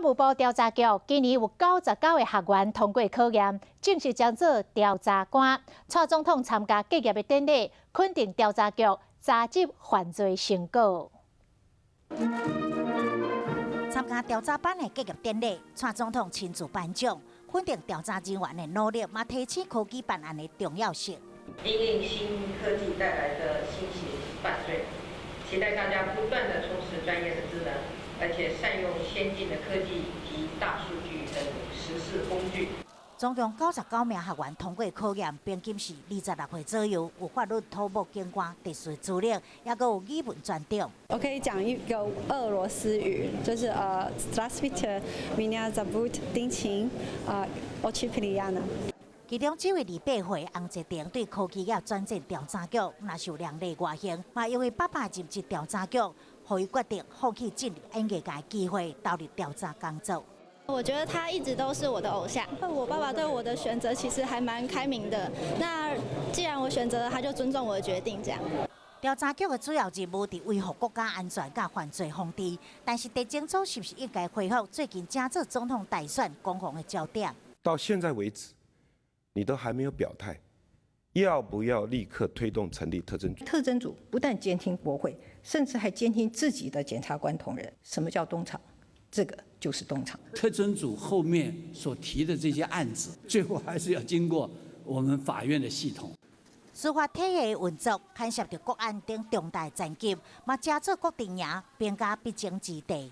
務部調查局今年有99個學員通過考驗，正式將做調查官。蔡總統參加結業的典禮，肯定調查局查緝犯罪成果。參加調查班的結業典禮，蔡總統親自頒獎，肯定調查人員的努力，嘛提醒科技辦案的重要性。因應新科技帶來的新型犯罪，期待大家不斷的充實專業的智能，而且善用先進的科技及大數據等實時工具。總共99名學員通過考驗，平均是26歲左右，有法律、土木、警官、特殊資歷，抑閣有語文專長。我可以講一個俄羅斯語，就是Здравствуйте, меня зовут 丁琴，啊，очень приятно。其中這位28歲洪澤廷對科技業轉戰調查局，若是有亮麗外形，嘛因為爸爸任職調查局，予伊決定放棄進入演藝界機會，投入調查工作。我覺得他一直都是我的偶像。我爸爸對我的選擇其實還蠻開明的。那既然我選擇了，他就尊重我的決定，這樣。調查局的主要任務佇維護國家安全佮犯罪防治，但是特偵組是毋是應該恢復？最近成做總統大選攻防的焦點。到現在為止，你都還沒有表態，要不要立刻推動成立特偵組？特偵組不但監聽國會，甚至還監聽自己的檢察官同仁。什麼叫東廠？這個就是東廠。特偵組後面所提的這些案子，最後還是要經過我們法院的系統。司法體系運作牽涉著國安等重大層級，嘛成做國陣營兵家必爭之地。